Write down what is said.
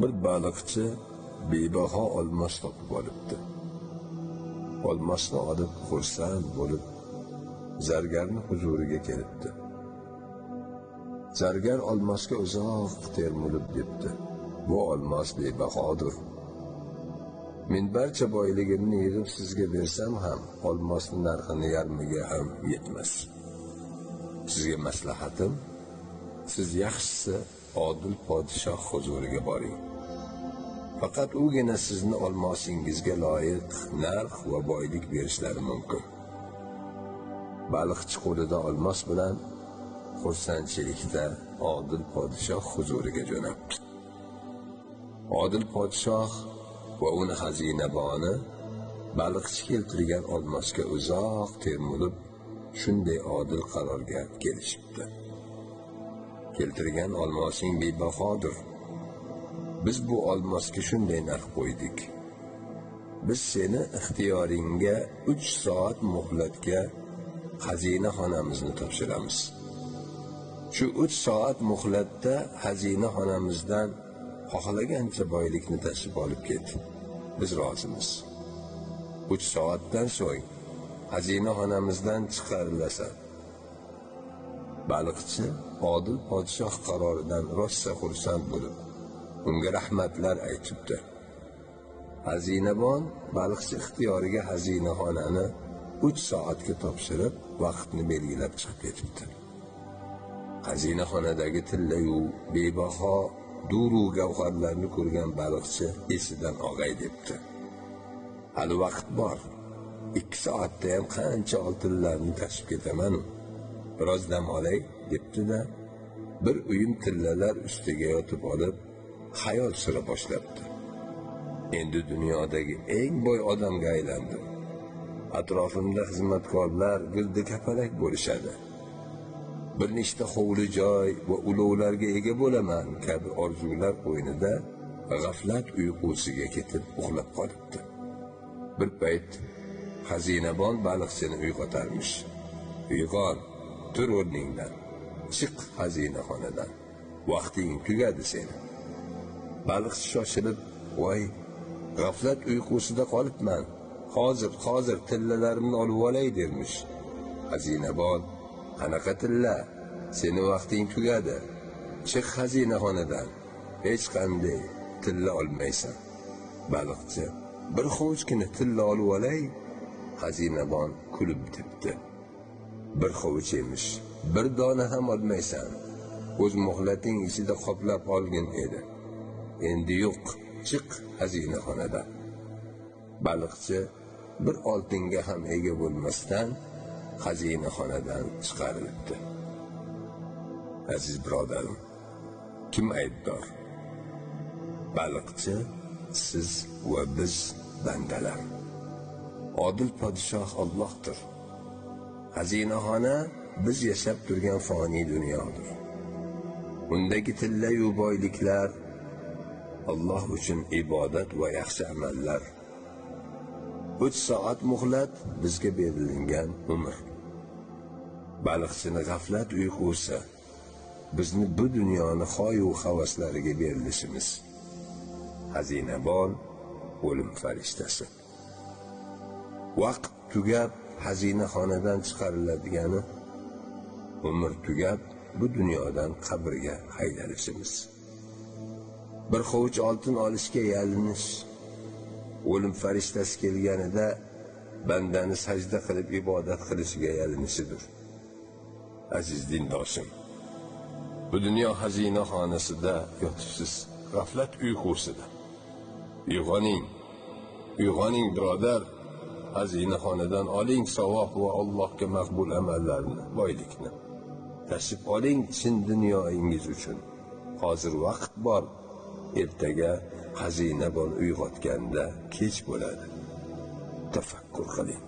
Bir baliqchi bebaho olmos topib olibdi. Olmosni olib xursand bo'lib zargarning huzuriga kelibdi. Zargar olmosga uzoq termulib debdi: "Bu olmos bebahodir. Men barcha boyligimni yig'ib sizga bersam ham olmosning narxini yarmiga ham yetmas. Sizga maslahatim, siz yaxshisi odil podshoh huzuriga boring. Faqat ugina sizni olmosingizga loyiq narx va boylik berishlari mumkin." Baliqchi qo'lida olmos bilan xursandchilikda odil podshoh huzuriga jo'nabdi. Odil podshoh va uni xazinaboni baliqchi keltirgan olmosga uzoq termulib shunday odil qarorga kelishibdi: "Keltirgan olmosing bebahodir. Biz bu olmosga shunday narx qo'ydik. Biz seni ixtiyoringga 3 soat muhlatga xazina xonamizni topshiramiz. Shu 3 soat muhlatda xazina xonamizdan xohlagancha boylikni tashib olib ket. Biz rozimiz. 3 soatdan so'ng xazina xonamizdan chiqarilasan." Baliqchi odil podshoh qaroridan rosa xursand bo'lib, unga rahmatlar aytibdi. Xazinabon baliqchi ixtiyoriga xazinaxonani 3 soatga topshirib, vaqtni belgilab chiqib ketibdi. Xazinaxonadagi tillayu bebaho duru gavharlarni ko'rgan baliqchi esidan og'ay debdi: "Hali vaqt bor. 2 soatda ham qancha oltinlarni tashib ketaman. Biroz dam olay" debdi-da, bir uyum tillalar ustiga yotib olib, xayol sura boshlabdi. "Endi dunyodagi eng boy odamga aylandim. Atrofimda xizmatkorlar gildi kapalak bo'lishadi. Bir nechta hovli joy va ulovlarga ega bo'laman" kabi orzular qo'ynida g'aflat uyqusiga ketib uxlab qolibdi. Bir payt xazinabon baliqchini uyg'otarmish: "Uyg'on, tur o'rningdan, chiq xazinaxonadan, vaqting tugadi seni." Baliqchi shoshilib: "Voy, g'aflat uyqusida qolibman. Hozir tillalarimni olib olay" dermish. Xazinabon: "Qanaqa tilla? Seni vaqting tugadi. Chiq xazinaxonadan. Hech qanday tilla olmaysan." Baliqchi: "Bir hovuchgina tilla olib olay." Xazinabon kulib debdi: "Bir hovuch emish, bir dona ham olmaysan. O'z muhlating ichida qoplab olgin edi. Endi yo'q, chiq xazinaxonadan." Baliqchi bir oltinga ham ega bo'lmasdan xazinaxonadan chiqarilibdi. Aziz birodarim, kim aybdor? Baliqchi, siz va biz bandalar. Odil podshoh Allohdir. Xazinaxona biz yashab turgan foniy dunyodir. Undagi tillayu boyliklar Alloh uchun ibodat va yaxshi amallar. 3 soat muhlat bizga berilgan umr. Baliqchini g'aflat uyqusi bizni bu dunyoni xoyu havaslariga berilishimiz. Xazinabon o'lim farishtasi. Vaqt tugab xazinaxonadan chiqariladigani, umr tugab bu dunyodan qabrga haydalishimiz. Bir hovuch oltin olishga yalinish, o'lim farishtasi kelganida bandani sajda qilib ibodat qilishiga yalinishidir. Aziz dindoshim, bu dunyo xazinaxonasida yotibsiz, g'aflat uyqusida. Uyg'oning, uyg'oning birodar. Xazinaxonadan oling savob va Allohga maqbul amallarni, boylikni. Tashib oling chin dunyoingiz uchun. Hozir vaqt bor. Ertaga xazinabon uyg'otganda kech bo'ladi. Tafakkur qiling.